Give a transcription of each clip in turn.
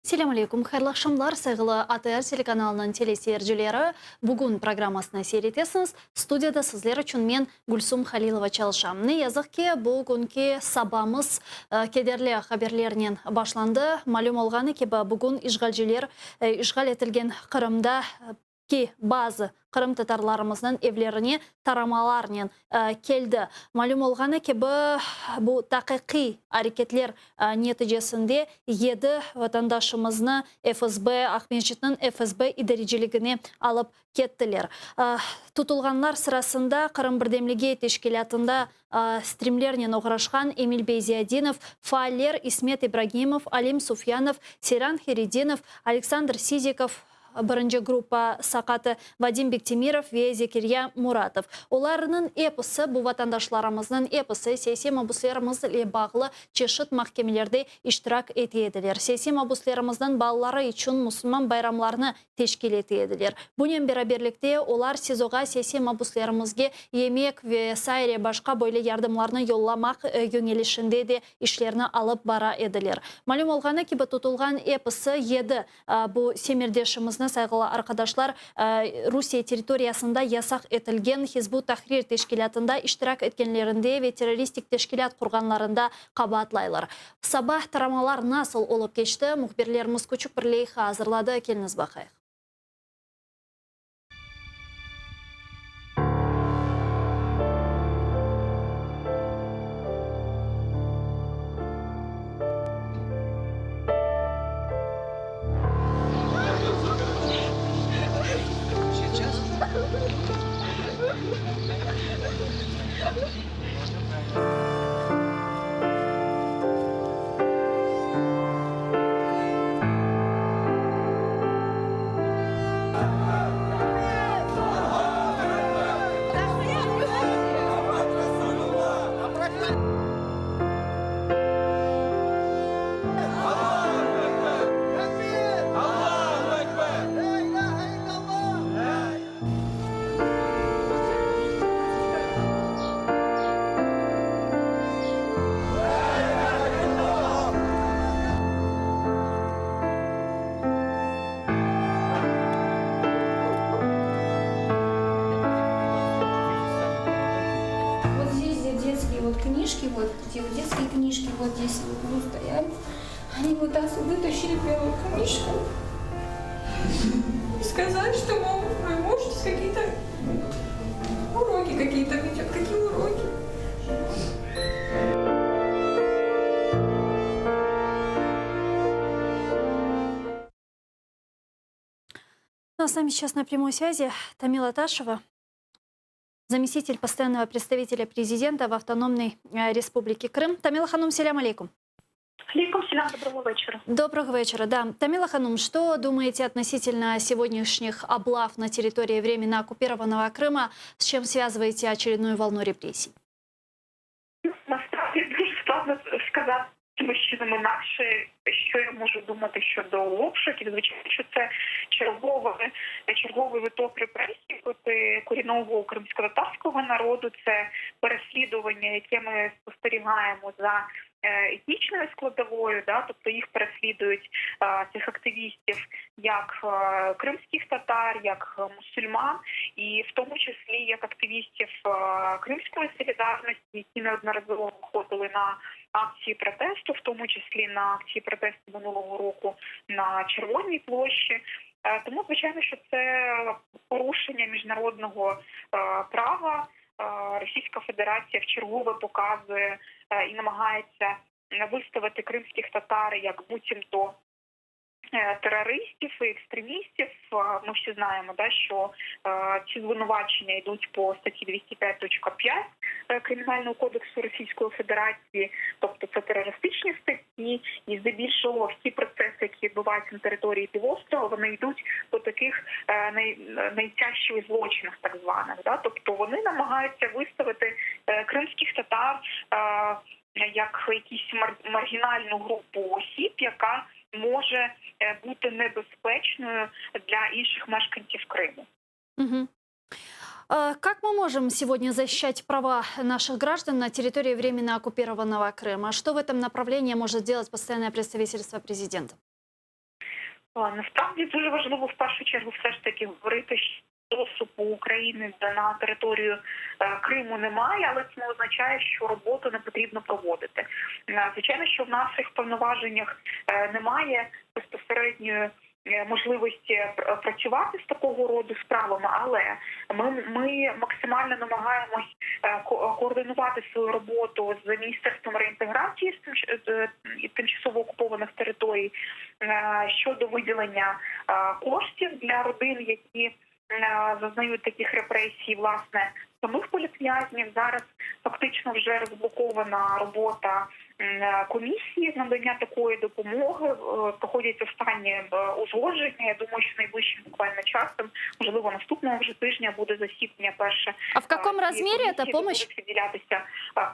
Selâm aleyküm, hayırlı aqşamlar, sayğılı ATR telekanalınıñ teleseyircileri. Bugün programmasını seyir etesiñiz. Studiyada sizler içün men, Gülsum Halilova çalışam. Ne yazıq ki, bugünki sabamız kederli haberlernen başlandı. Malüm olğanı kibi, bugün işğalciler işğal etilgen Qırımda ki bazı qırımtatarlarımıznıñ evlerine taramalarnen keldi. Malüm olğanı kibi, bu taqiqiy areketler neticesinde yedi vatandaşımıznı FSB, Aqmescitniñ FSB idareciligine alıp kettiler. Tutulğanlar sırasında Qırım birdemligi teşkilâtında strimlernen oğraşqan Emil Beyziyadinov, faaller İsmet İbragimov, Alim Sufyanov, Seyran Heridinov, Aleksandr Sizikov, birinci gruppa saqatı Vadim Bektemirov ve Zekirya Muratov. Olarnıñ episi, bu vatandaşlarımıznıñ episi siyasiy mabüslerimiz ile bağlı çeşit mahkemelerde iştirak ete ediler. Siyasiy mabüslerimizniñ balaları içün musulman bayramlarını teşkil ete ediler. Bunen beraberlikte, olar SİZOğa siyasiy mabüslerimizge yemek ve saire başqa böyle yardımlarnı yollamaq yöñelişinde de işlerni alıp bara ediler. Malüm olğanı kibi, tutulğan episi yedi Bu semerdeşimizni, sayğılı arqadaşlar, Rusiye territoriyasında yasaq etilgen Hizb ut-Tahrir teşkilâtında iştirak etkenlerinde ve terroristik teşkilât qurğanlarında qabaatlaylar. Saba taramalar nasıl olıp keçti, mühbirlerimiz küçük bir leyha azırladı, keliñiz baqayıq. Вот здесь, где детские вот книжки, вот где вот детские книжки, вот здесь в углу стояли, они вот так вытащили первую книжку и сказали, что, мол, вы можете какие-то уроки какие-то ведет. Какие уроки? Ну, а с нами сейчас на прямой связи Тамила Ташева, заместитель постоянного представителя президента в Автономной э, Республике Крым. Тамила Ханум, селям алейкум. Алейкум селям, доброго вечера. Доброго вечера, да. Тамила Ханум, что думаете относительно сегодняшних облав на территории временно оккупированного Крыма? С чем связываете очередную волну репрессий? Насправді дуже складно сказати, тому що нам інакше, що я можу думати щодо обшуків. Звичайно, що це чергове, черговий виток репресій проти корінного кримськотатарського народу, це переслідування, яке ми спостерігаємо за е, етнічною складовою, да, тобто їх переслідують е, цих активістів як е, кримських татар, як мусульман, і в тому числі як активістів Кримської солідарності, які неодноразово виходили на акції протесту, в тому числі на акції протесту минулого року на Червоній площі. Тому, звичайно, що це порушення міжнародного права. Російська Федерація вчергове показує і намагається виставити кримських татар як буцімто терористів і екстремістів. Ми всі знаємо, да, що ці звинувачення йдуть по статті 205.5 Кримінального кодексу Російської Федерації, тобто це терористичні статті, і здебільшого всі процеси, які відбуваються на території півострова, вони йдуть по таких най, найтяжчих злочинах, так званих. Да? Тобто вони намагаються виставити кримських татар як якусь маргінальну групу осіб, яка може бути небезпечною для інших мешканців Криму. Угу. Как мы можем сегодня защищать права наших граждан на территории временно оккупированного Крыма? Что в этом направлении может делать постоянное представительство президента? Насправді дуже важливо в першу чергу все ж таки говорити, що доступу України на територію Криму немає, але це не означає, що роботу не потрібно проводити. Звичайно, що в наших повноваженнях немає безпосередньої можливості працювати з такого роду справами, але ми максимально намагаємось координувати свою роботу з Міністерством реінтеграції тимчасово окупованих територій щодо виділення коштів для родин, які зазнають таких репресій, власне, самих політв'язнів. Зараз фактично вже розблокована робота комісії з надання такої допомоги. Проходять останні узгодження. Я думаю, що найближчим буквально часом, можливо, наступного вже тижня буде засідання перше. А в каком размере эта помощь? Будуть виділятися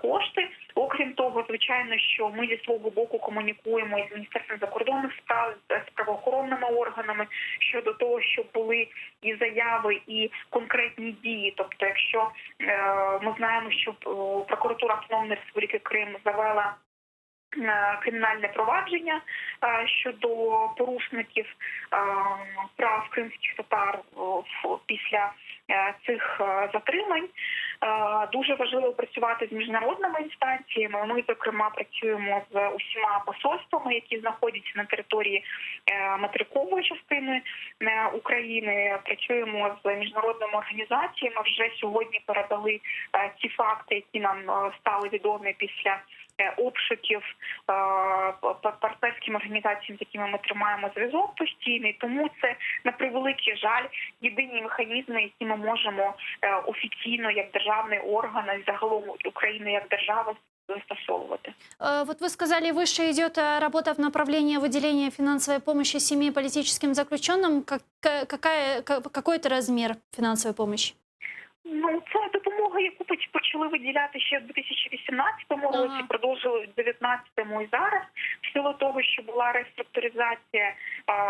кошти. Окрім того, звичайно, що ми зі свого боку комунікуємо із Міністерством закордонних справ, з правоохоронними органами щодо того, щоб були і заяви, і конкретні дії. Тобто, якщо ми знаємо, що прокуратура Автономної Республіки Крим завела кримінальне провадження щодо порушників прав кримських татар після цих затримань. Дуже важливо працювати з міжнародними інстанціями. Ми, зокрема, працюємо з усіма посольствами, які знаходяться на території материкової частини України. Працюємо з міжнародними організаціями. Вже сьогодні передали ті факти, які нам стали відомі після обшуків партнерським організаціям, з якими ми тримаємо зв'язок постійний. Тому це, на превеликий жаль, єдині механізми, які ми можемо офіційно як державний орган, а загалом Україну як держава застосовувати. Вот вы сказали, выше идет работа в направлении выделения финансовой помощи семье политическим заключенным. Какой это размер финансовой помощи? Ну, це допомога, яку почали виділяти ще в 2018 році, продовжили в 2019 і зараз. В силу того, що була реструктуризація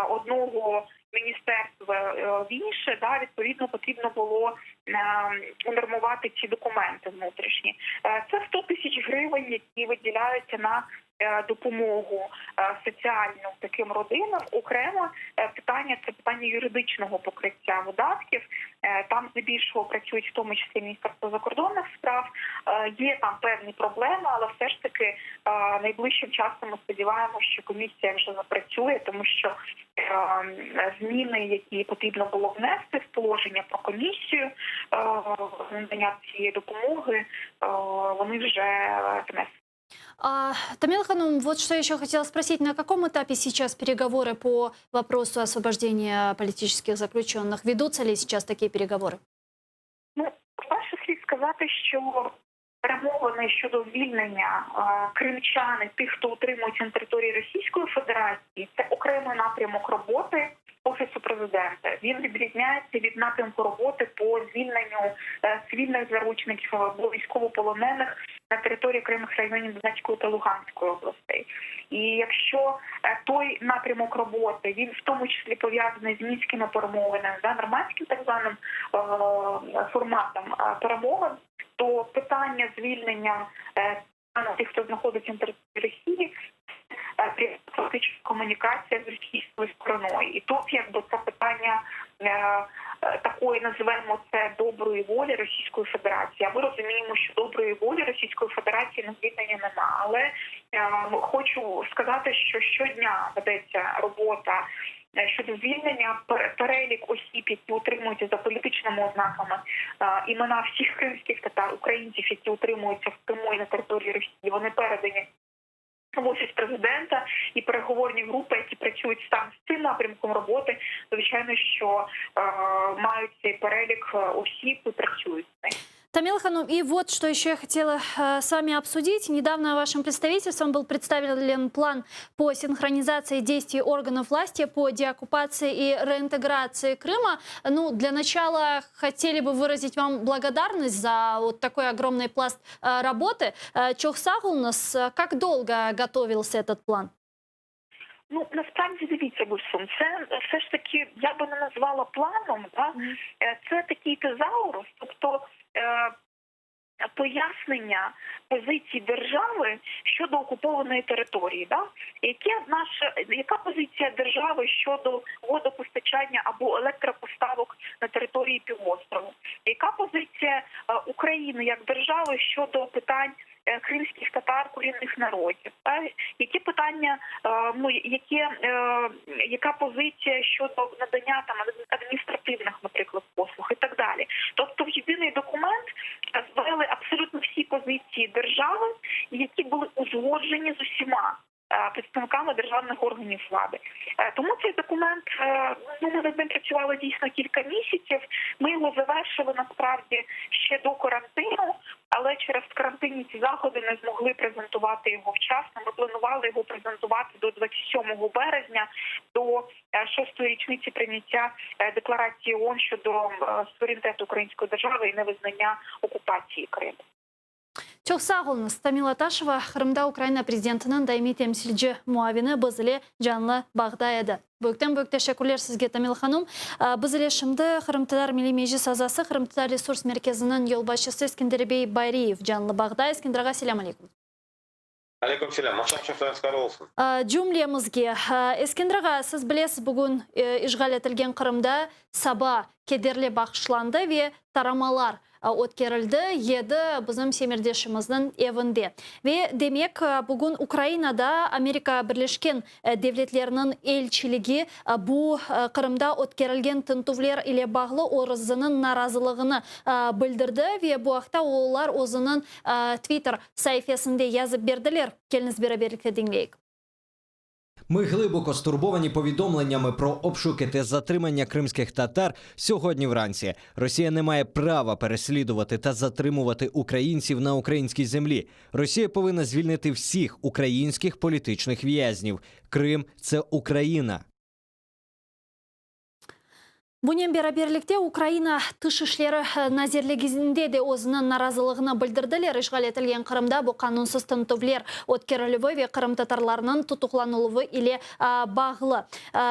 одного міністерства в інше, да, відповідно, потрібно було унормувати ці документи внутрішні. Це 100 тисяч гривень, які виділяються на допомогу соціальну таким родинам. Окремо питання – це питання юридичного покриття видатків. Там здебільшого працюють в тому числі Міністерство закордонних справ. Є там певні проблеми, але все ж таки найближчим часом ми сподіваємося, що комісія вже запрацює, тому що зміни, які потрібно було внести в положення про комісію надання цієї допомоги, вони вже внесені. Тамила Ханум, вот что еще хотела спросить. На каком этапе сейчас переговоры по вопросу освобождения политических заключенных? Ведутся ли сейчас такие переговоры? Ну, перше слід сказати, що перемовини щодо звільнення кримчан і тих, хто утримується на території Російської Федерації, це окремий напрямок роботи Офісу Президента. Він відрізняється від напрямку роботи по звільненню цивільних заручників або військовополонених на території окремих районів Донецької та Луганської областей. І якщо той напрямок роботи, він в тому числі пов'язаний з мінськими перемовинами, да, нормандським так званим форматом перемовин, то питання звільнення тих, хто знаходиться на території Росії, фактично комунікація з російською стороною. І тут якби це питання такої, називаємо це, доброї волі Російської Федерації. А ми розуміємо, що доброї волі Російської Федерації на звільнення нема. Але хочу сказати, що щодня ведеться робота щодо звільнення, перелік осіб, які утримуються за політичними ознаками, імена всіх кримських татар, українців, які утримуються в Криму і на території Росії, вони передані в Офіс Президента, і переговорні групи, які працюють саме з цим напрямком роботи, звичайно, що мають цей перелік осіб і працюють з ним. Тамила Ханум, и вот что еще я хотела с вами обсудить. Недавно вашим представительством был представлен план по синхронизации действий органов власти по деоккупации и реинтеграции Крыма. Ну, для начала хотели бы выразить вам благодарность за вот такой огромный пласт работы. Çoq sağ oluñız, как долго готовился этот план? Ну, насправді, дивіться, Гульсум, це все ж таки, я би не назвала планом, да? Це такий тезаурус, тобто... Пояснення позиції держави щодо окупованої території, да? Яке наше, яка позиція держави щодо водопостачання або електропоставок на території півострову? Яка позиція України як держави щодо питань кримських татар, корінних народів? Та? Які питання, ну, яке, яка позиція щодо надання там адміністративних, наприклад, послуг і так далі? Тобто в єдиний документ звели абсолютно всі позиції держави, які були узгоджені з усіма представниками державних органів влади. Тому цей документ, ну, ми над ним працювали дійсно кілька місяців. Ми його завершили насправді ще до карантину, але через карантинні ці заходи не змогли презентувати його вчасно. Ми планували його презентувати до 27 березня, до шостої річниці прийняття декларації ООН щодо суверенітету української держави і невизнання окупації Криму. Çoq sağ oluñız. Tamila Taşeva, Qırımda Ukraina prezidentiniñ daimiy temsilci muavini biz ile canlı bağda edi. Büyükten büyük teşekkürler sizge, Tamila hanım. Biz ile şimdi Qırımtatar Milliy Meclis azası, Qırımtatar Resurs Merkeziniñ yolbaşçısı Eskender bey Bariyev canlı bağda. Eskender ağa, selâm aleyküm. Aleyküm selâm. Aqşam şerifleriñiz hayır olsun. Cümlemizge. Eskender ağa, siz bilesiz, bugün işğal etilgen Qırımda saba kederli baqışlandı ve taramalar ötkerildi yedi bizim semerdeşimizniñ evinde. Ve, demek, bugün Ukrainada Amerika Birleşken Devletleriniñ elçiligi bu Qırımda ötkerilgen tintüvler ile bağlı özüniñ narazılığını bildirdi ve bu aqta olar özüniñ Twitter saifesinde yazıp berdiler. Keliñiz beraberlikte diñleyik. Ми глибоко стурбовані повідомленнями про обшуки та затримання кримських татар сьогодні вранці. Росія не має права переслідувати та затримувати українців на українській землі. Росія повинна звільнити всіх українських політичних в'язнів. Крим це Україна. Bunen beraberlikte Ukraina Tış işleri nazirliginde de özüniñ narazılığını bildirdiler. İşğal etilgen Qırımda bu qanunsız tintüvler ötkerilüvi ve qırımtatarlarnıñ tutuqlanıluvı ile bağlı.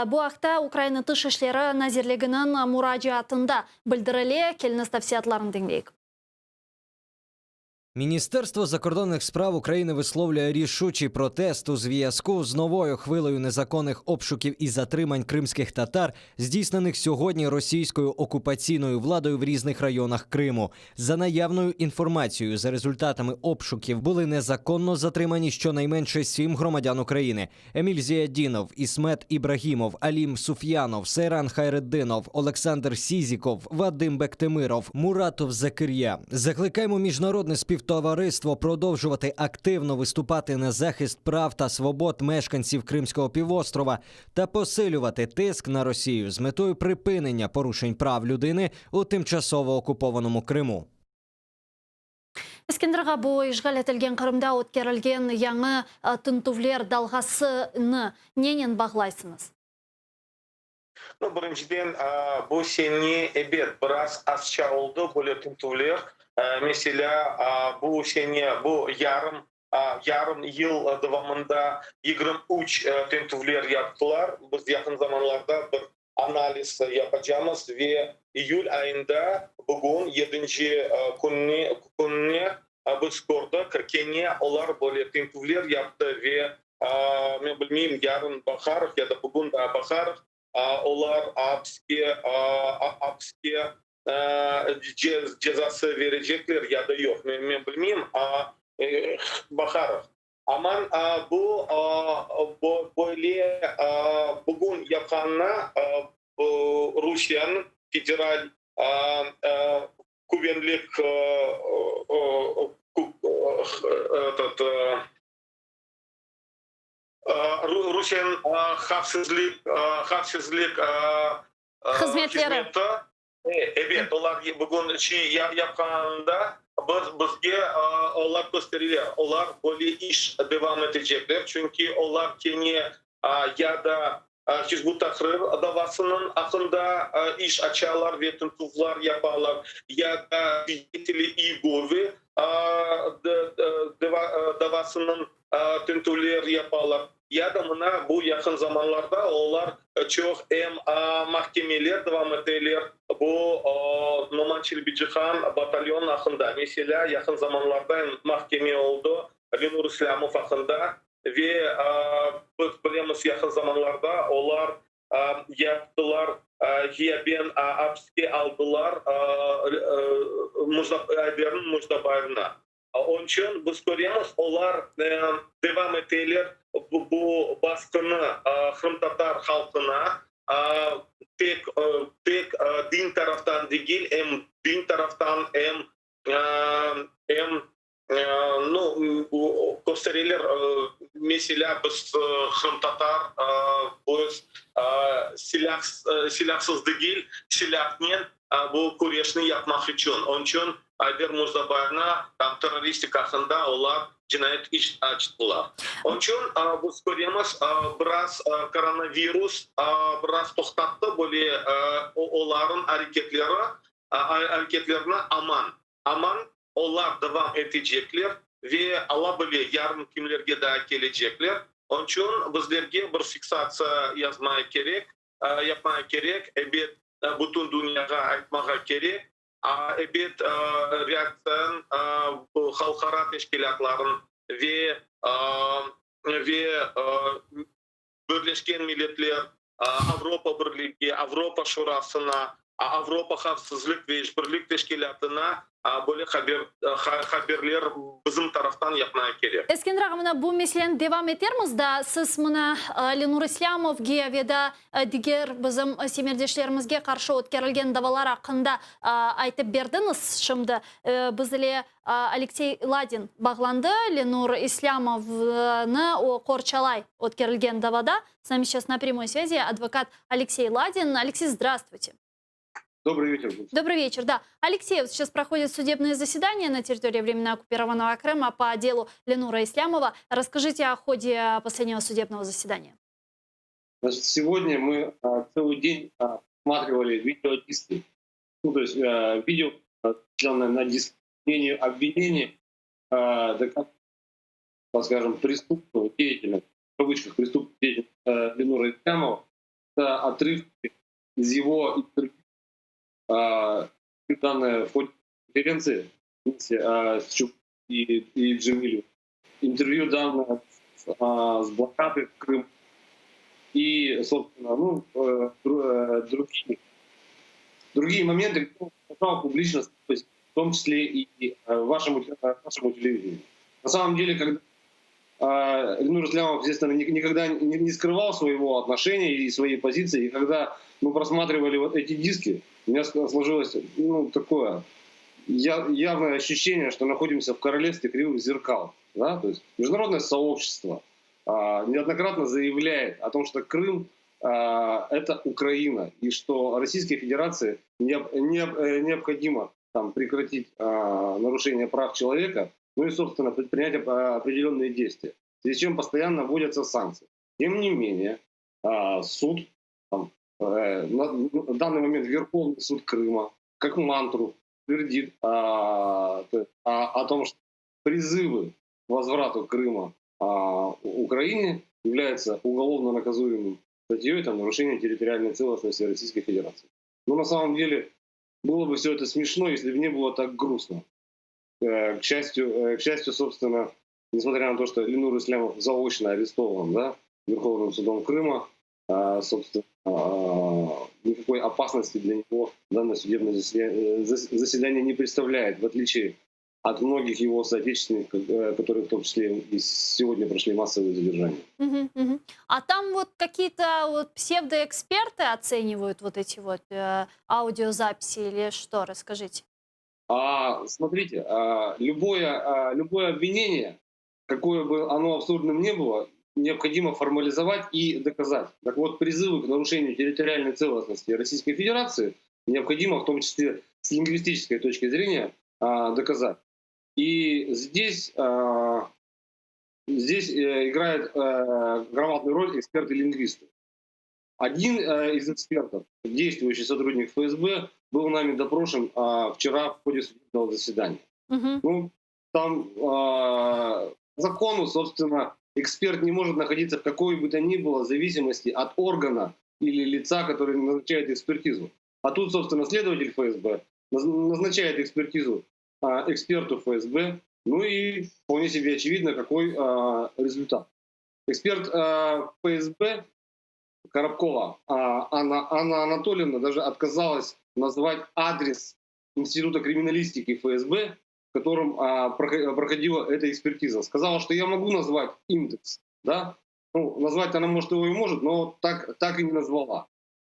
Bu aqta Ukraina Tış işleri nazirliginiñ muracaatında bildirile. Keliñiz tafsilâtlarını diñleyik. Міністерство закордонних справ України висловлює рішучий протест у зв'язку з новою хвилею незаконних обшуків і затримань кримських татар, здійснених сьогодні російською окупаційною владою в різних районах Криму. За наявною інформацією, за результатами обшуків були незаконно затримані щонайменше сім громадян України: Еміль Зіядінов, Ісмет Ібрагімов, Алім Суф'янов, Сейран Хайреддинов, Олександр Сізіков, Вадим Бектемиров, Муратов Закир'я. Закликаємо міжнародне співтовариство продовжувати активно виступати на захист прав та свобод мешканців Кримського півострова та посилювати тиск на Росію з метою припинення порушень прав людини у тимчасово окупованому Криму. Eskender ağa, bu işğal etilgen Qırımda ötkerilgen yañı tintüvler dalğasını nenen bağlaysıñız? Nu, birinciden, bu sene, ebet, biraz azca oldı böyle tintüvler. Meselâ, bu sene, bu yarım yarım yıl devamında 23 tintüvler yaptılar. Biz yaqın zamanlarda bir analiz yapacamız ve iyül ayında bugün yedinci künni künni biz kördik, kene olar böyle tintüvler yaptı ve men bilmeyim, yarın baqarıq ya da bugün daa baqarıq, olar apiske apiske cezası berecekler ya da yoq, men bilmeyim, baqarıq. Aman bu böyle bugün yapqanına Rusiyeniñ federal güvenlik Rusiyeniñ havfsızlik havfsızlik hızmetleri. Ebet, olar bugün şey yapqanında biz bizge olar köstereler, olar böyle iş devam etecekler, çünki olar kene ya da Hizb ut-Tahrir davasınıñ aqqında iş açalar ve tintüvler yapalar, ya da Svideteli İyegovı davasınıñ tintüvler yapalar, ya da mına bu yaqın zamanlarda olar çoq em mahkemeler devam eteler. Bu Noman Çelebicihan batalyon aqqında, meselâ, yaqın zamanlarda mahkeme oldı Lenur İslâmov aqqında, ve biz bilemiz, yaqın zamanlarda olar yaptılar, ğiyaben apiske aldılar Ayderniñ Mujdabayevni. Onıñ içün biz köremiz, olar devam eteler bu basqını qırımtatar halqına, tek din taraftan degil, em din taraftan, em nu, köstereler, meselâ, biz qırımtatar, biz silâsız degil, silâhnen bu küreşni yapmaq içün. Onıñ içün Ayder Murzabayevni tam terroristik aqqında olar cinayet iş açtılar. Onıñ içün biz köremiz, biraz koronavirus biraz toqtattı böyle olarnıñ areketlerini, aman, aman olar devam etecekler ve Alla bile, yarın kimlerge daa kelecekler. Onıñ içün bizlerge bir fiksatsiya yazmaya kerek, yapmaya kerek, ebet, bütün dünyağa aytmağa kerek, ebet, reaktsiyan halqara teşkilâtlarıñ ve Birleşken Milletler, Avropa Birligi, Avropa Şurasına, Avropa Havfsızlıq ve İşbirlik Teşkilâtına böyle haberler bizim taraftan yapmaya kerek. Eskender ağa, mına bu meseleni devam etermiz da, siz mına Lenur İslâmovge ve da diger bizim semerdeşlerimizge qarşı ötkerilgen davalar aqqında aytıp berdiñiz. Şimdi biz ile Aleksey Ladin bağlandı. Lenur İslâmovnı o qorçalay ötkerilgen davada. S nami seyças na prямой связи advokat Aleksey Ladin. Aleksey, здравствуйте. Добрый вечер. Добрый вечер, да. Алексей, вот сейчас проходит судебное заседание на территории временно оккупированного Крыма по делу Ленура Ислямова. Расскажите о ходе последнего судебного заседания. Значит, сегодня мы целый день просматривали видеодиски. Ну, то есть видео, сделанное на диск, обвинение, так скажем, преступную деятельность, в кавычках, преступную деятельность Ленура Ислямова. Это отрывки из его интервью, данное в ходе конференции с Чуп и Джемилевым. Интервью данное с блокады в Крым и, собственно, ну, другие моменты, где он сказал публично, то есть в том числе и вашему телевидению. На самом деле, когда Ленур Ислямов, естественно, никогда не скрывал своего отношения и своей позиции, и когда мы просматривали вот эти диски, у меня сложилось, ну, такое явное ощущение, что находимся в королевстве кривых зеркал. Да? То есть международное сообщество неоднократно заявляет о том, что Крым это Украина, и что Российской Федерации необходимо там прекратить нарушение прав человека, ну и, собственно, предпринять определенные действия, в связи с чем постоянно вводятся санкции. Тем не менее, суд, там, на данный момент Верховный суд Крыма, как мантру, твердит о том, что призывы к возврату Крыма Украине являются уголовно наказуемым статьей там, нарушение территориальной целостности Российской Федерации. Но на самом деле было бы все это смешно, если бы не было так грустно. К счастью, собственно, несмотря на то, что Ленур Ислямов заочно арестован, да, Верховным судом Крыма, собственно, никакой опасности для него данное судебное заседание не представляет, в отличие от многих его соотечественников, которые в том числе и сегодня прошли массовые задержания. Угу. А там вот какие-то вот псевдоэксперты оценивают вот эти вот аудиозаписи или что? Расскажите. Смотрите, любое обвинение, какое бы оно абсурдным ни было, необходимо формализовать и доказать. Так вот, призывы к нарушению территориальной целостности Российской Федерации необходимо, в том числе с лингвистической точки зрения, доказать. И здесь играет громадную роль эксперты-лингвисты. Один из экспертов, действующий сотрудник ФСБ, был нами допрошен вчера в ходе судебного заседания. Ну, там по закону, собственно, эксперт не может находиться в какой бы то ни было зависимости от органа или лица, который назначает экспертизу. А тут, собственно, следователь ФСБ назначает экспертизу эксперту ФСБ, ну и вполне себе очевидно, какой результат. Эксперт ФСБ Коробкова Анна Анатольевна даже отказалась назвать адрес Института криминалистики ФСБ, в котором проходила эта экспертиза. Сказала, что я могу назвать индекс, да? Ну, назвать она, может, его и может, но так и не назвала.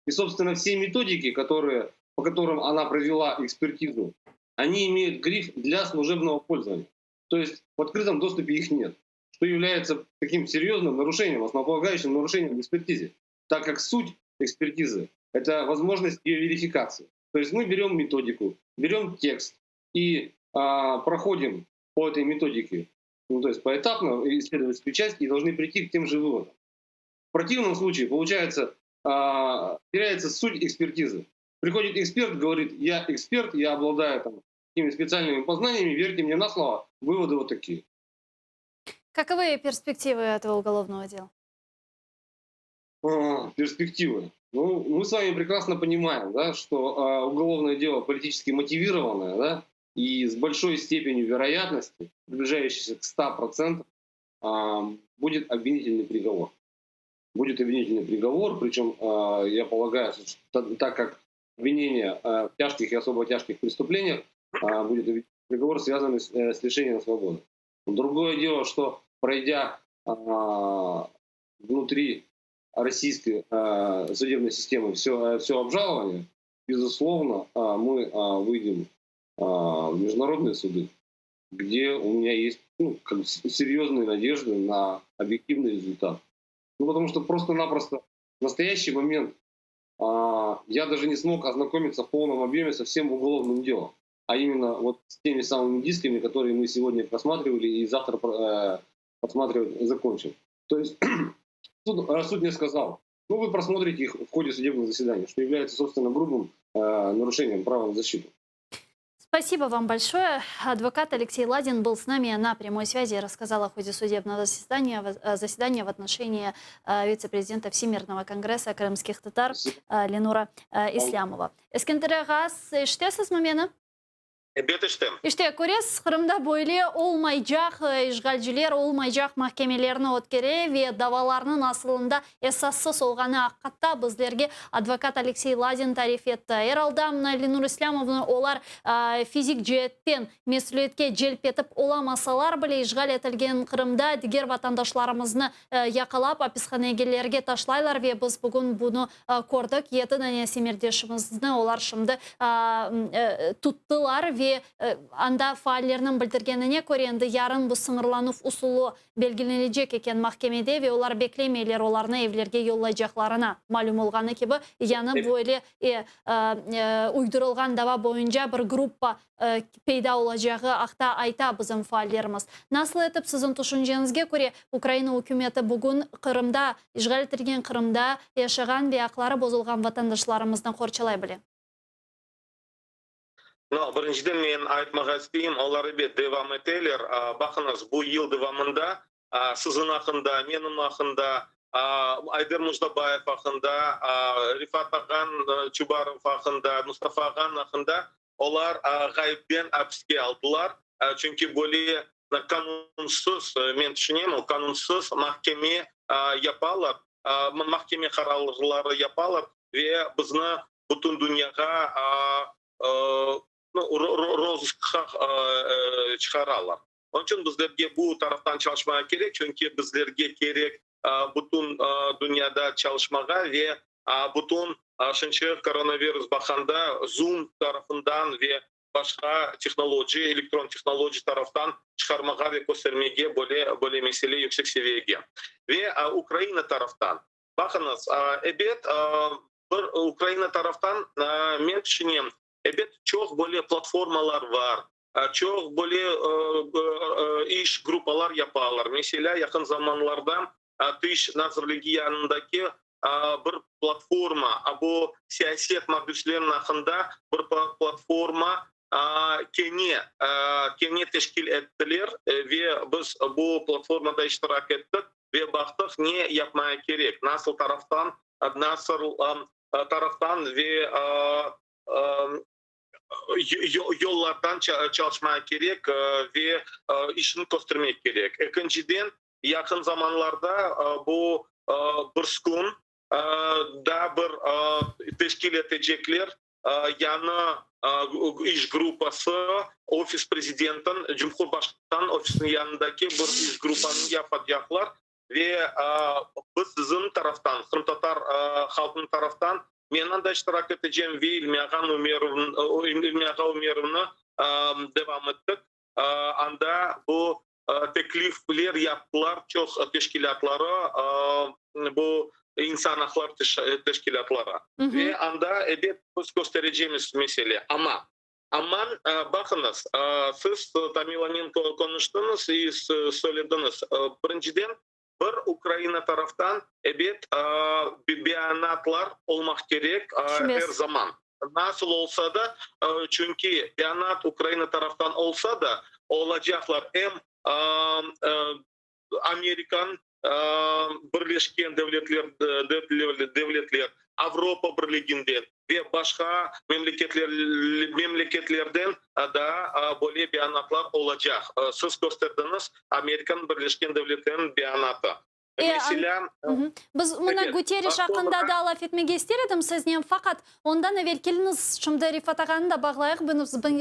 И, собственно, все методики, по которым она провела экспертизу, они имеют гриф для служебного пользования. То есть в открытом доступе их нет, что является таким серьезным нарушением, основополагающим нарушением в экспертизе, так как суть экспертизы — это возможность ее верификации. То есть мы берем методику, берем текст и проходим по этой методике, то есть поэтапно исследовательскую часть, и должны прийти к тем же выводам. В противном случае, получается, теряется суть экспертизы. Приходит эксперт, говорит: я эксперт, я обладаю такими специальными познаниями, верьте мне на слово, выводы вот такие. Каковы перспективы этого уголовного дела? Перспективы. Мы с вами прекрасно понимаем, да, что уголовное дело политически мотивированное, да, и с большой степенью вероятности, приближающейся к 100%, будет обвинительный приговор. Будет обвинительный приговор, причем, я полагаю, что так как обвинение в тяжких и особо тяжких преступлениях, будет обвинительный приговор, связанный с лишением свободы. Но другое дело, что пройдя внутри российской судебной системы все обжалование, безусловно, мы выйдем в международные суды, где у меня есть, серьезные надежды на объективный результат. Потому что просто-напросто в настоящий момент я даже не смог ознакомиться в полном объеме со всем уголовным делом, а именно с теми самыми дисками, которые мы сегодня просматривали и завтра просматривать закончим. То есть суд мне сказал: вы просмотрите их в ходе судебного заседания, что является, собственно, грубым нарушением права на защиту. Спасибо вам большое. Адвокат Алексей Ладин был с нами на прямой связи и рассказал о ходе судебного заседания в отношении вице-президента Всемирного конгресса крымских татар, Спасибо. Ленура Ислямова. Eskender ağa, eşitesizmi meni? Ebet, eşitem. İşte, köresiz, Qırımda böyle olmaycaq, işğalciler olmaycaq mahkemelerni ötkere ve davalarnıñ asılında esassız olğanı aqqında bizlerge advokat Alexey Ladin tarif etti. Er alda mına Lenur İslâmovnı olar fizik ceetten mesüliyetke celp etip olamasalar bile işğal etilgen Qırımda diger vatandaşlarımıznı yaqalap apishanelerge taşlaylar ve biz bugün bunı kördik. 7 dane semetdeşimizni olar şimdi tuttılar ve anda faallerniñ bildirgenine köre endi yarın bu sıñırlanuv usulı belgilenecek eken mahkemede ve olar beklemeyler olarnı evlerge yollaycaqlarına. Malüm olğanı kibi, yañı böyle uydurılğan dava boyunca bir gruppa peyda olacağı aqta ayta bizim faallerimiz. Nasıl etip siziñ tüşünceñizge köre Ukraina ükümeti bugün Qırımda, işğal etilgen Qırımda yaşağan ve aqları bozulğan vatandaşlarımıznı qorçalay bile? Birinciden men aytmağa isteyim, olar ebet devam eteler. Baqıñız, bu yıl devamında, siziñ aqqında, menim aqqında, Ayder Mujdabayev aqqında, Refat ağan Çubarov aqqında, Mustafa ağan aqqında olar ğayıpten apiske aldılar. Çünki böyle qanunsız, men tüşünem, o qanunsız mahkeme yapalar, mahkeme qararları yapalar ve bizni bütün dünyağa rozıskqa çıqaralar. Onıñ içün bizlerge bu taraftan çalışmağa kerek, çünki bizlerge kerek, bütün dünyada çalışmağa ve bütün şunca koronavirus baqanda Zoom tarafından ve başqa tehnologiya, elektron tehnologiya taraftan çıqarmağa ve köstermege böyle mesele yüksek seviyege. Ve Ukraina taraftan. Baqıñız, ebet, bir Ukraina taraftan, men tüşünem, ebet, çoq böyle platformalar var, çoq böyle iş gruppalar yapalar. Mesela, yaqın zamanlarda, Tış Nazirligi yanındaki, bir platforma, bu siyaset mabüsleriniñ aqqında bir platforma, kene teşkil ettiler, ve biz bu platformada iştirak ettik ve baqtıq ne yapmaya kerek, nasıl taraftan, nasıl, taraftan ve yollardan çalışmaq kerek ve işini köstermek kerek. Ekinciden, yaqın zamanlarda bu birsi kün daa bir teşkil etecekler yañı iş gruppası, ofis prezidentin, Cumhurbaşqan ofisiniñ yanındaki bir iş gruppanı yapacaqlar ve biz siziñ taraftan, qırımtatar halqınıñ taraftan men anda iştirak etecem ve İlmi ağa İlmi ağa Umerovnı devam ettik. Anda bu teklifler yaptılar çoq teşkilâtları, bu insan aqlar teşkilâtları. Ve anda, ebet, biz kösterecemiz mesele. Amma, aman, baqıñız, siz Tamilanen qonuştıñız i söylediñiz, birinciden, bir Ukraina taraftan, ebet, beyanatlar olmaq kerek er zaman. Nasıl olsa da, çünki beyanat Ukraina taraftan olsa da, olacaqlar em Amerikan Birleşken Devletler, devletler, Avropa Birliginden ve başqa memleketler memleketlerden da böyle beyanatlar olacaq. Siz kösterdiñiz, Amerikan Birleşken Devletleriniñ beyanatı. Meselâ, Biz mına Guterres aqqında da laf etmege ister edim siznen, faqat ondan evel keliñiz, şimdi Refat ağanı da bağlayıq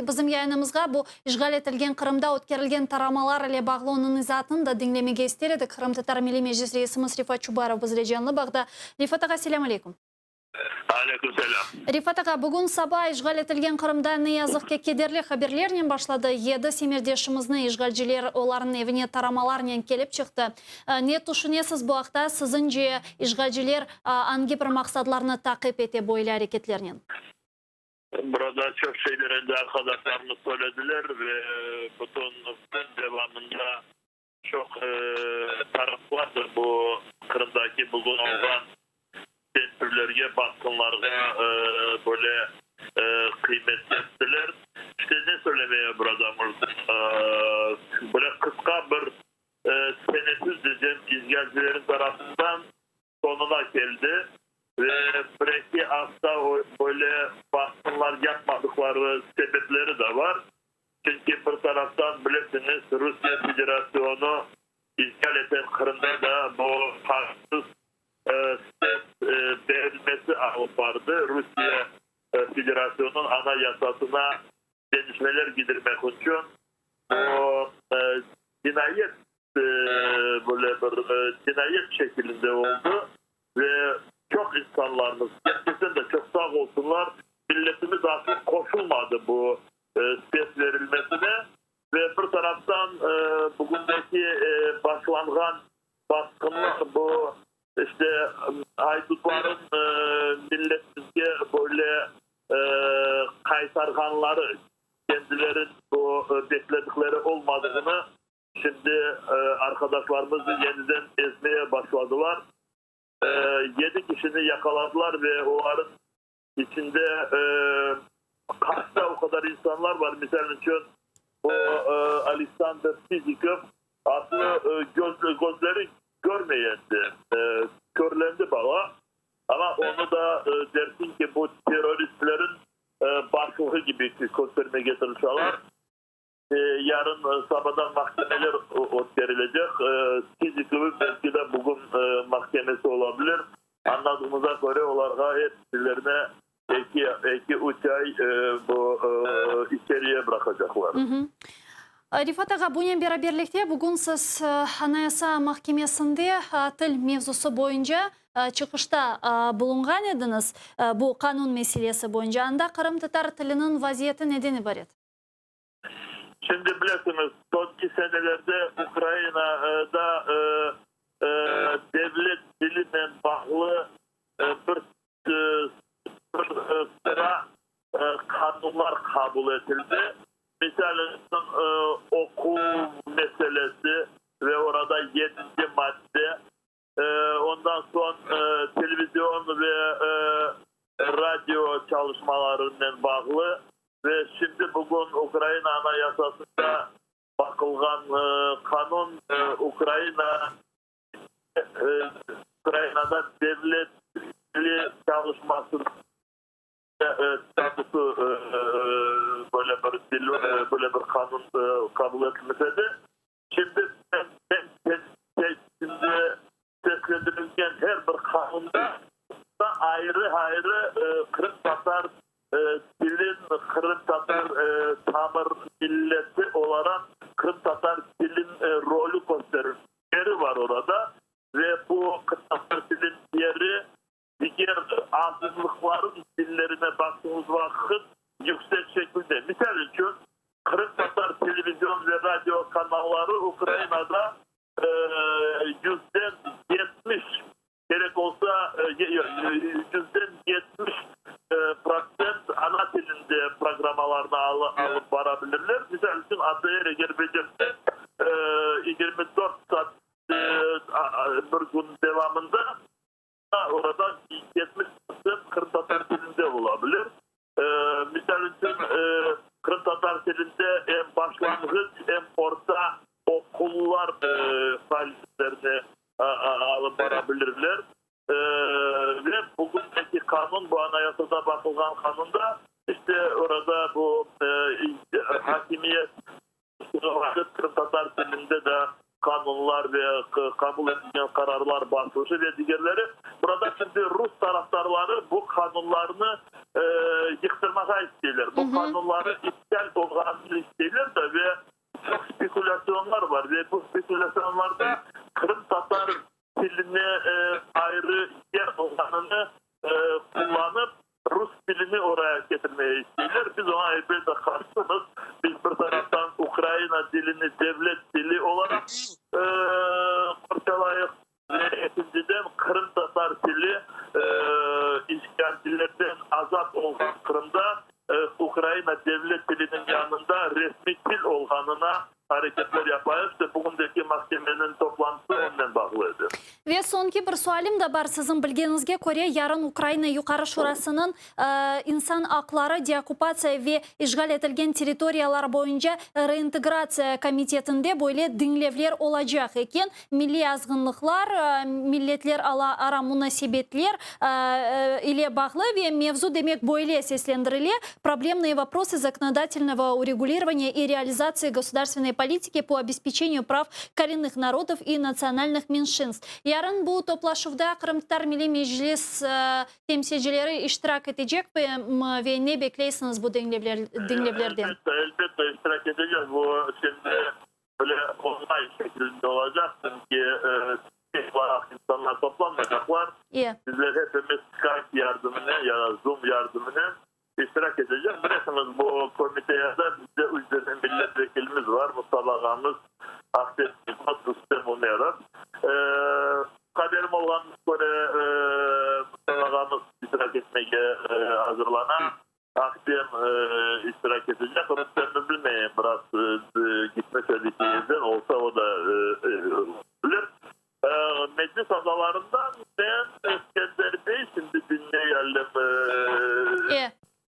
bizim yayınımızğa, bu işğal etilgen Qırımda ötkerilgen taramalar ile bağlı onıñ izaatını da diñlemege ister edik. Qırımtatar Milliy Meclis reisimiz Refat Çubarov bizle canlı bağda. Refat ağa, selâm aleyküm. Aleyküm selâm. Refat ağa, bugün saba işğal etilgen Qırımda ne yazıq ki kederli haberlernen başladı. Yedi semerdeşimizni işğalciler olarnıñ evine taramalarnen kelip çıqtı. Ne tüşünesiz bu aqta? Siziñce, işğalciler angi bir maqsadlarnı taqip ete böyle areketlernen? Burada çoq şeyler endi arqadaşlarımız söylediler ve bütün kün devamında Çoq taraflardır bu Qırımdaki bugün olğan tentüvlerge, basqınlarğa böyle qıymet kestiler. İşte, ne söylemeye burada mümkün? Böyle qısqa bir teneffüs diycem, işğalcilerin tarafından soñuna keldi ve bir-eki afta böyle basqınlar yapmadıqları sebepleri de bar. Çünki bir taraftan, bilesiñiz, Rusiye Federasyonu işğal eten Qırımda da bu qanunsız ses berilmesi alıp bardı, Rusiye Federasyonunıñ Anayasasına deñişmeler gidirmek içün bu cinayet, böyle bir cinayet şekilinde oldı ve çoq insanlarımız, kerçekten de çoq sağ olsunlar, milletimiz asıl qoşulmadı bu ses verilmesine ve bir taraftan bugündeki başlanğan basqınlar bu işte aydutların milletimizge böyle qaytarğanları, kendilerin bu bekledikleri olmadığını şimdi arqadaşlarımıznı yeniden ezmeye başladılar. Yedi kişini yaqaladılar ve oların İçinde Kaşta o qadar insanlar bar, misal içün, bu Aleksandr Sizikov aslı gözleri körmey endi, körlendi bala, amma onı da dersiñ ki, bu terroristlerin başlığı kibi köstermege tırışalar. Yarın sabadan mahkemeler ötkerilecek. Sizikovnıñ belki de bugün mahkemesi ola bilir. Añladığımıza köre, olarğa episilerine eki, eki, üç ay bu içeriye bıraqacaqlar. Refat ağa, bunen beraberlikte bugün siz Anayasa mahkemesinde til mevzusı boyunca çıqışta bulunğan ediñiz, bu qanun meselesi boyunca. Anda qırımtatar tiliniñ vaziyeti neden ibaret? Şimdi bilesiñiz, soñki senelerde Ukrainada devlet tilinen bağlı bir bir sıra qanunlar qabul etildi. Misal içün, oquv meselesi ve orada yedinci madde, ondan soñ televizion ve radio çalışmalarınen bağlı ve şimdi bugün Ukraina Anayasasında baqılğan qanun Ukraina Ukrainada devlet. tili çalışması statusı böyle bir til, böyle bir qanun qabul etilmiş edi. Şimdi şimdi seslendirilgen her bir qanunda ayrı-ayrı qırımtatar tilin, qırımtatar tamır milleti olaraq qırımtatar tilin rolü kösterilgen yeri var orada ve bu qırımtatar tilin yeri diger azınlıqların tillerine baqtığımız vaqıt yüksek şekilde. Misal içün, qırımtatar televizion ve radio kanalları Ukrainada yüzden 70 kerek olsa yüzden 70% ana tilinde programmalarnı alıp bara bilirler. Misal içün, ATR eger becerse 24 saat bir kün devamında orada 70% qırımtatar tilinde ola bilir. Misal içün, qırımtatar tilinde em başlanğıç, em orta oqullar faaliyetlerini alıp bara bilirler. Ve bugündeki qanun, bu Anayasada baqılğan qanunda, işte orada bu akimiyet qırımtatar tilinde de qanunlar ve qabul etilgen qararlar basılışı ve digerleri. Burada şimdi rus tarafdarları bu qanunlarnı yıqtırmağa isteyler. Bu qanunları iptal olğanını isteyler de ve çoq spekulâsyonlar bar ve bu spekulâsyonlarda qırımtatar tiline ayrı yer olğanını qullanıp, rus tilini oraya ketirmege isteyler. Biz oña elbette qarşımız. Biz bir taraftan Ukraina dilini devlet tili olaraq qorçalayıq ve ekinciden qırımtatar tili işğalcilerden azat olğan Qırımda Ukraina devlet tiliniñ yanında resmiy til olğanına areketler yapayıq. İşte bugündeki mahkemeniñ toplantısı onnen bağlı edi. Ve soñki bir sualim de bar, siziñ bilgeniñizge köre, yarın Ukraina Yuqarı Şurasınıñ İnsan aqları, deokkupatsiya ve işğal etilgen territoriyalar boyunca reintegratsiya komitetinde böyle diñlevler olacaq eken. Milliy azğınlıqlar, milletler ara munasebetler ile bağlı ve mevzu, demek, böyle seslendirile, Problemные вопросы законодательного урегулирования и реализации государственной политики по обеспечению прав коренных народов и национальных меньшинств. Yarın bu toplaşuvda Qırımtatar Milliy Meclis temsilcileri iştirak etecek ve ne bekleysiñiz bu diñlevlerden? Elbette, elbette iştirak etecek. Bu şimdi böyle online şekilinde olacaq, çünki tek olaraq insanlar toplanmaycaqlar. Bizler hepimiz Skype yardımınen ya da Zoom yardımınen iştirak etecek. Bilesiñiz, bu komiteyada bizde üç dane millet vekilimiz var, Mustafa ağamız, Ahtem Çiygoz, Rustem Umerov. Haberim olğanına köre, Mustafa ağamız iştirak etmege azırlana. Ahtem iştirak etecek. Rustemni bilmeyim, biraz gitmese de Kiyevden olsa, o da bilir. Meclis azalarından men, Eskender bey, şimdi diñleyelim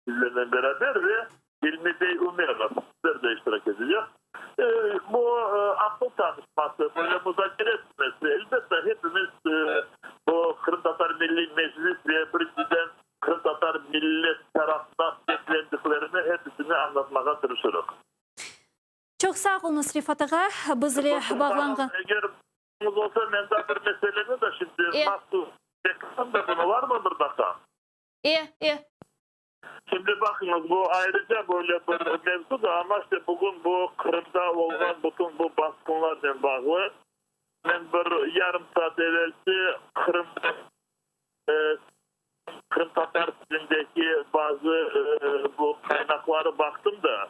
sizlernen beraber ve İlmi bey Umerov, sizler de iştirak etecek. Bu aqıl tanışması, böyle muzakere etmesi, elbette, hepimiz bu Qırımtatar Milliy Meclis ve birinciden qırımtatar millet tarafından beklendiklerini hepsini añlatmağa tırışırıq. Çoq sağ oluñız, Refat ağa, biz ile bağlanğan. Eger olsa, men daa bir meseleni de şimdi mahsus beklesem de bunı, varmı bir daqqa? E, e. Şimdi baqıñız, bu ayrıca böyle bir mevzu da, amma işte bugün bu Qırımda olğan bütün bu basqınlarnen bağlı. Men bir yarım saat evelsi Qırımda qırımtatar tilindeki bazı bu qaynaqları baqtım da,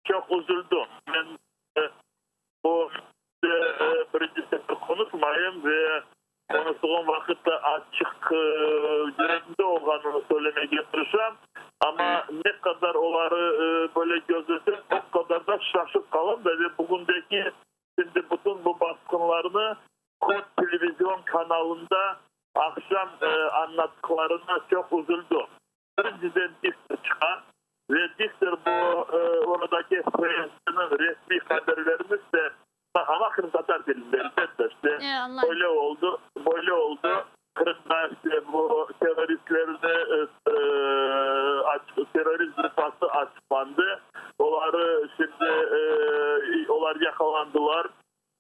çoq üzüldim. Men bu birinci sefer qonuşmayım ve qonuştığım vaqıt da açıq yüregimde olğanını söylemege tırışam, amma ne qadar oları böyle gözlesem, o qadar da şaşıp qalam da ve bugündeki şimdi bütün bu basqınlarnı Kod televizion kanalında aqşam añlattıqlarına çoq üzüldim. Birinciden diktor çıqa ve diktor bu oradaki FSBniñ resmiy haberlerini ise, amma qırımtatar tilinde elbette, işte böyle oldı, böyle oldı, Qırımda işte bu terrorist. gruppası açıqlandı. Oları şimdi olar yaqalandılar.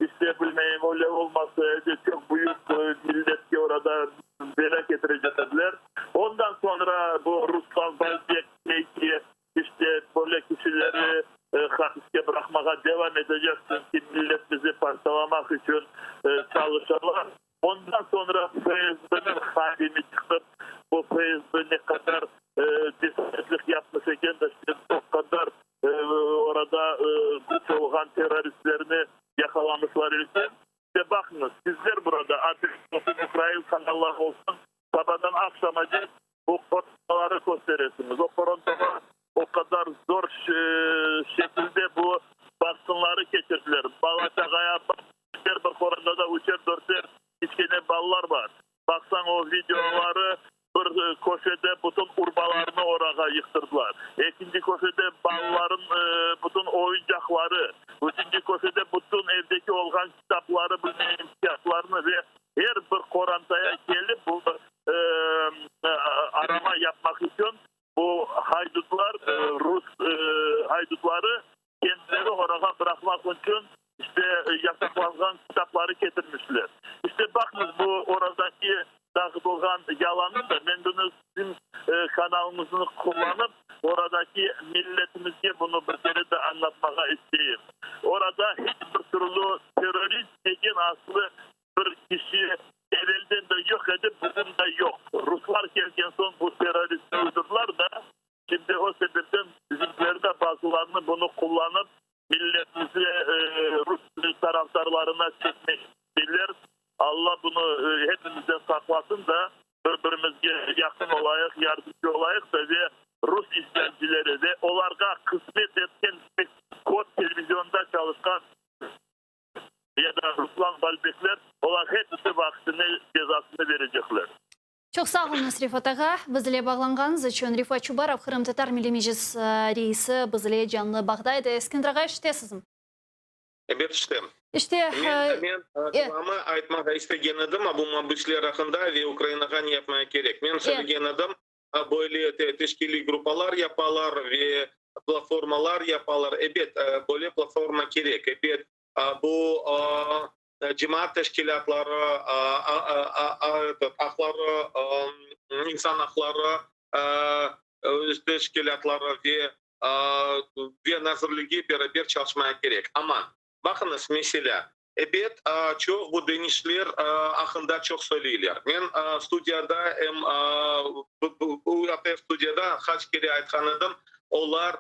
İşte, bilmeyim, öyle olmasa edi, çoq büyük milletke orada belâ ketirecek ediler. Ondan soñra bu Ruslan Balbek dey ki, işte, böyle kişileri hapiske bıraqmağa devam etecek, çünki milletimizi parçalamaq içün çalışalar. Ondan soñra FSBniñ hadimi çıqıp, bu FSB ne qadar cesaretlik yapmış eken de, işte, o qadar orada güç olğan terroristlerni yaqalamışlar eken. İşte, baqıñız, sizler burada, ATR olsun, ukrain kanalları olsun, sabadan aqşamacek bu qorantaları kösteresiñiz. O qorantalar o qadar zor şekilde bu basqınları keçirdiler. Bala-çağaya er bir qorantada üçer-dörter kiçkene balalar bar. Baqsañ, o videoları, bir köşede bütün urbalarını orağa yıqtırdılar, ekinci köşede balaların bütün oyuncaqları, üçünci köşede bütün evdeki olğan kitapları, bilmeyim, kâğıtlarını ve er bir qorantaya kelip bu arama yapmaq içün bu haydutlar, rus haydutları kendileri orağa bıraqmaq içün işte yasaqlanğan kitapları ketirmişler. İşte baqıñız bu oradaki dağıtılğan yalanı da, men bunı siziñ kanalıñıznı qullanıp oradaki milletimizge bunı bir kere de añlatmağa isteyim. Orada hiç bir türlü terrorist degen aslı bir kişi evelden de yoq edi, bugün de yoq. Ruslar kelgen soñ bu terroristni uydurdılar da, şimdi o sebepten bizimkiler de bazılarını bunı qullanıp, milletimizi rus tarafdarlarına çekmek isteyler. Alla bunı hepimizden saqlasın da, bir-birimizge yaqın olayıq, yardımcı olayıq da ve rus işgalcileri ve olarğa hızmet etken kod televizionda çalışqan ya da Ruslan Balbekler, olar hepisi vaqtını cezasını verecekler. Çoq sağ oluñız, Refat ağa, biz ile bağlanğanıñız içün. Refat Çubarov, Qırımtatar Milliy Meclis reisi, biz ile canlı bağda edi. Eskender ağa, eşitesizmi? Ebet, eşitem. İşte, Men, men devamı aytmağa istegen edim, bu mabüsler aqqında ve Ukrainağa ne yapmaya kerek. Men söylegen edim, böyle teşkiliy gruppalar yapalar ve platformalar yapalar. Ebet, böyle platforma kerek. Ebet, bu cemaat teşkilâtları, aqları, insan aqları teşkilâtları ve ve nazirligi beraber çalışmaya kerek. Amma, baqıñız, meselâ, ebet, çoq bu deñişler aqqında çoq söyleyler. Men studiyada em ATR studiyada qaç kere aytqan edim, olar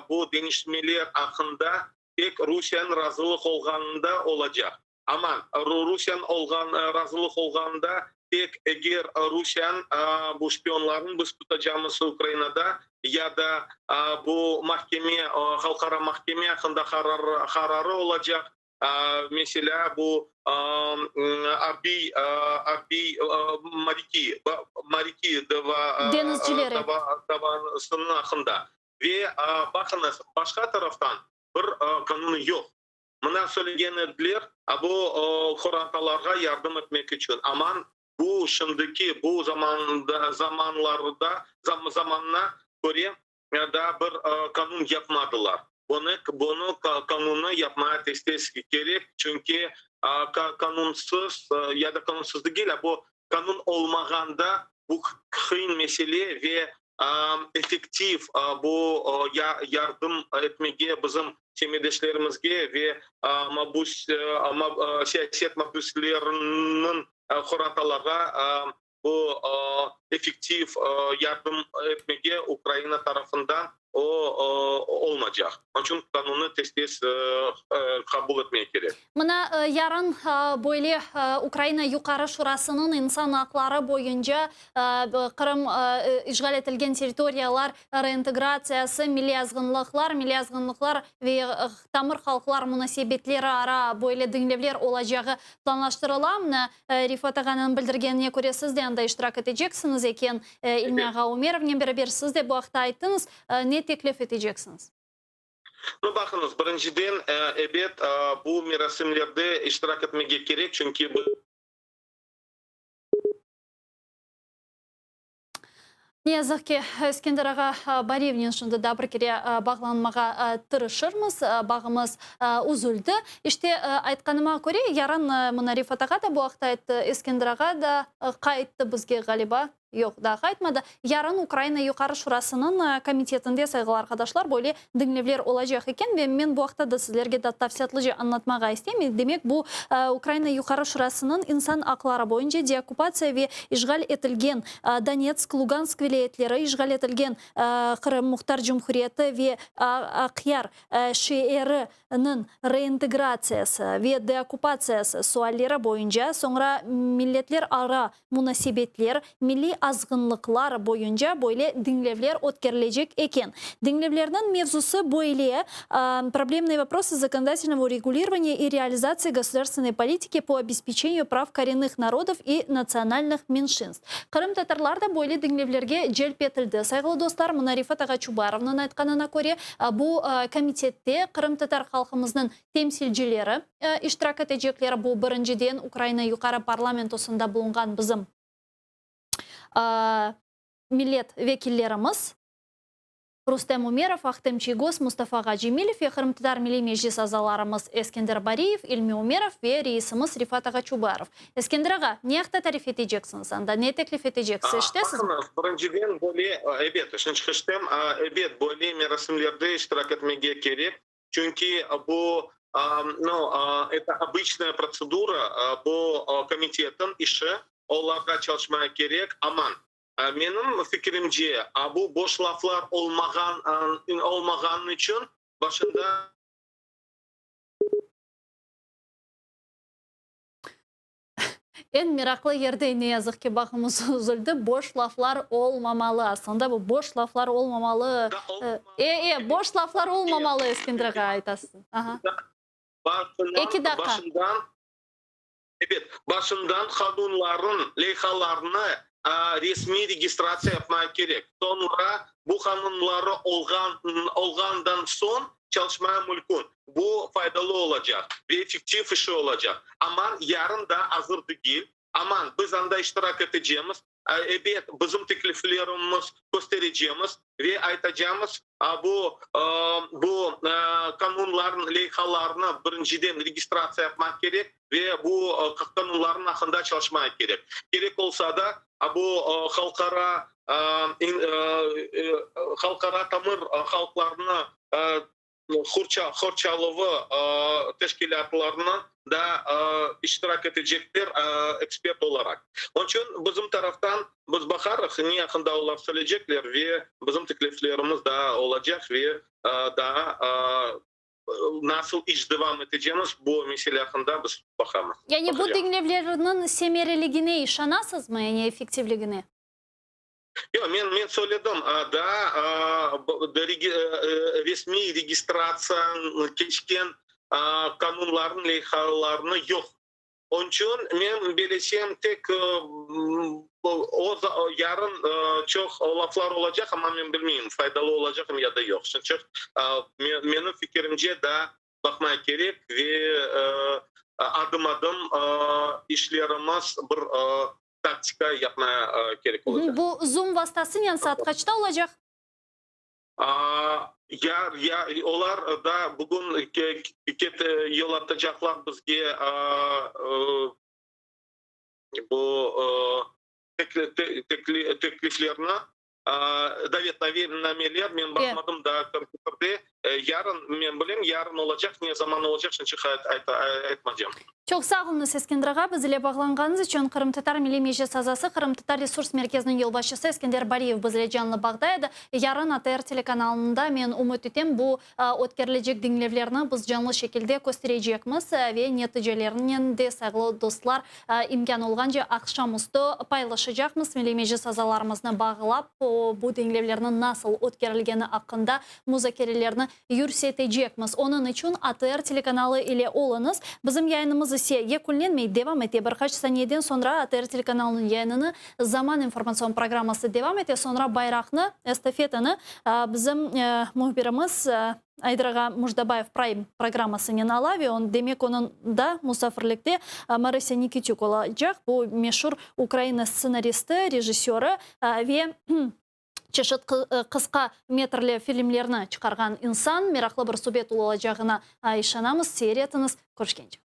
bu deñişmeler aqqında tek Rusiyeniñ razılıq olğanında olacaq. Amma Rusiyeniñ olğan razılıq olğanında tek eger Rusiyeniñ bu şpionlarını biz tutacamız Ukrainada ya da bu mahkeme halqara mahkeme aqqında qarar qararı olacaq, meselâ, bu arbiy arbiy morâki morâki dava Deñizcileri. davasınıñ aqqında. Ve baqıñız, başqa taraftan bir qanun yoq. Mına söylegen ediler, a bu qorantalarğa yardım etmek içün. Aman, bu şimdiki, bu zamanda, zamanlarda, zamanına köre daa bir qanun yapmadılar. Bunı, bunı qanunnı yapmağa tez-tez kerek, çünki qanunsız ya da qanunsız degil, a bu qanun olmağanda bu qıyın mesele ve effektiv bu yardım etmege bizim semetdeşlerimizge ve mabüs siyaset mabüsleriniñ qorantalarğa bu effektiv yardım etmege Ukraina tarafından o olmacaq. Onıñ içün qanunnı tez-tez qabul etmek kerek. Mına, yarın böyle Ukraina Yuqarı Şurasınıñ insan aqları boyunca Qırım işğal etilgen territoriyalar reintegratsiyası, milliy azğınlıqlar, milliy azğınlıqlar ve tamır halqlar munasebetleri ara böyle diñlevler olacağı planlaştırıla. Mına, Refat ağanıñ bildirgenine köre, siz de anda iştirak eteceksiñiz eken. İlmi ağa Umerovnen beraber siz de bu aqta ayttıñız. Ne teklif eteceksiñiz? Nu, baqıñız, birinciden, ebet, bu merasimlerde iştirak etmege kerek, çünki bu. Ne yazıq ki, Eskender ağa Bariyevnen şimdi daa bir kere bağlanmağa tırışırmız, bağımız üzüldi. İşte, aytqanıma köre, yarın mına Refat ağa da bu aqta ayttı, Eskender ağa da qayttı bizge, ğaliba. Yoq, daa qaytmadı. Yarın Ukraina Yuqarı Şurasınıñ komitetinde, sayğılı arqadaşlar, böyle diñlevler olacaq eken ve men bu aqta da sizlerge daa tafsilâtlıca añlatmağa isteyim. Demek, bu Ukraina Yuqarı Şurasınıñ insan aqları boyunca deokkupatsiya ve işğal etilgen Donetsk, Lugansk vilâyetleri, işğal etilgen Qırım Muhtar Cumhuriyeti ve Aqyar şeeri nıñ reintegratsiyası ve deokkupatsiyası sualleri boyunca, soñra milletlerara munasebetler, milliy azğınlıqlar boyunca böyle diñlevler ötkerilecek eken. Diñlevlerniñ mevzusı böyle, Problemnıye voprosı законодательного урегулирования и реализации государственной politiki po obespечению prav korennıh narodov i natsıonalnıh menşinstv. Qırımtatarlar da böyle diñlevlerge celp etildi. Sayğılı dostlar, mına Refat ağa Çubarovnıñ aytqanına köre, bu komitette qırımtatar halqımıznıñ temsilcileri iştirak etecekler. Bu, birinciden, Ukraina Yuqarı Parlamentosında bulunğan bizim millet vekillerimiz, Rustem Umerov, Ahtem Çiygoz, Mustafa ağa Cemilev ve Qırımtatar Milliy Meclis azalarımız Eskender Bariyev, İlmi Umerov ve reisimiz Refat ağa Çubarov. Eskender ağa, ne aqta tarif eteceksiñiz anda, ne teklif eteceksiz, eşitesizmi? Baqıñız, birinciden, böyle, ebet, eşitem, ebet, böyle merasimlerde iştirak etmege kerek, çünki bu, nu, eto obıçnaya protsedura, bu komitetniñ işi, olarğa çalışmağa kerek, aman, Menim fikirimce, bu boş laflar olmağan olmağanı içün başında. Eñ meraqlı yerde, ne yazıq ki, bağımız üzüldi. Boş laflar olmamalı. Aslında bu boş laflar olmamalı. E, e, boş laflar olmamalı, Eskender ağa, aytasız. Aha. Eki daqqa. Başından Ebet, başından qanunların leyhalarını resmiy registratsiya yapmaq kerek. Soñra bu qanunları olğan olğandan soñ çalışmağa mülkün. Bu faydalı olacaq ve effektiv işi olacaq. Aman yarın da azır degil. Aman biz anda iştirak etecemiz. Ebet, bizim tekliflerimiz kösterecemiz ve aytacamız, bu bu qanunlarnıñ leyhalarını birinciden registratsiya yapmaq kerek ve bu qanunlarnıñ aqqında çalışmaq kerek. Kerek olsa da, bu halqara halqara tamır halqlarnı qorçalavı teşkilâtlarını da iştirak etecekler ekspert olaraq. Onıñ içün bizim taraftan biz baqarıq, ne aqqında olar söyleycekler ve bizim tekliflerimiz da olacaq ve daa nasıl iş devam etecemiz bu mesele aqqında biz baqamız. Yani bu diñlevlerniñ semereligine işanasızmı, yani effektivligine? Yoq, men, men söyledim, daa resmiy registratsiya keçken qanunlarnıñ leyhalarını yoq. Onıñ içün men belesem tek o yarın çoq laflar olacaq, amma men bilmeyim, faydalı olacaqmı ya da yoq. Şunıñ içün menim fikirimce daa baqmaq kerek ve adım-adım işlerimiz bir taktika yapmaya kerek olacaq. Bu Zoom vastasınen saat qaçta olacaq? Ya, ya, olar da bugün yollatacaqlar bizge bu tekliflerni. Davetnameler, men baqmadım daa kompyuterde. Yarın, men bilem, yarın olacaq, ne zaman olacaq, şimdi aytmaycam. Çoq sağ oluñız, Eskender ağa, biz ile bağlanğanıñız içün. Qırımtatar Milliy Meclis azası, Qırımtatar Resurs Merkeziniñ yolbaşçısı Eskender Bariyev biz ile canlı bağda edi. Yarın ATR telekanalında, men ümüt etem, bu ötkerilecek diñlevlerni biz canlı şekilde kösterecekmiz ve neticelerinen de, sayğılı dostlar, İmkân olğance aqşam üstü paylaşacaqmız. Milliy Meclis azalarımıznı bağlap, bu diñlevlerniñ nasıl ötkerilgeni aqqında muzakerelerni yürsetecekmiz. Onıñ içün ATR telekanalı ile oluñız. Bizim yayınımız ise yekünlenmey, devam ete. Bir qaç saniyeden soñra ATR telekanalınıñ yayınını Zaman informatsion programması devam ete. Soñra bayraqnı, estafetanı bizim mühbirimiz Ayder ağa Mujdabayev Prime programmasınen ala ve on, demek, onıñ da musafirlikte Marısâ Nikitük olacaq, bu meşur Ukraina stsenaristi, rejissörı ve. çeşit qısqa metrli filmlerni çıqarğan insan. Meraqlı bir subet olacağına işanamız. Seyir etiñiz. Körüşkence.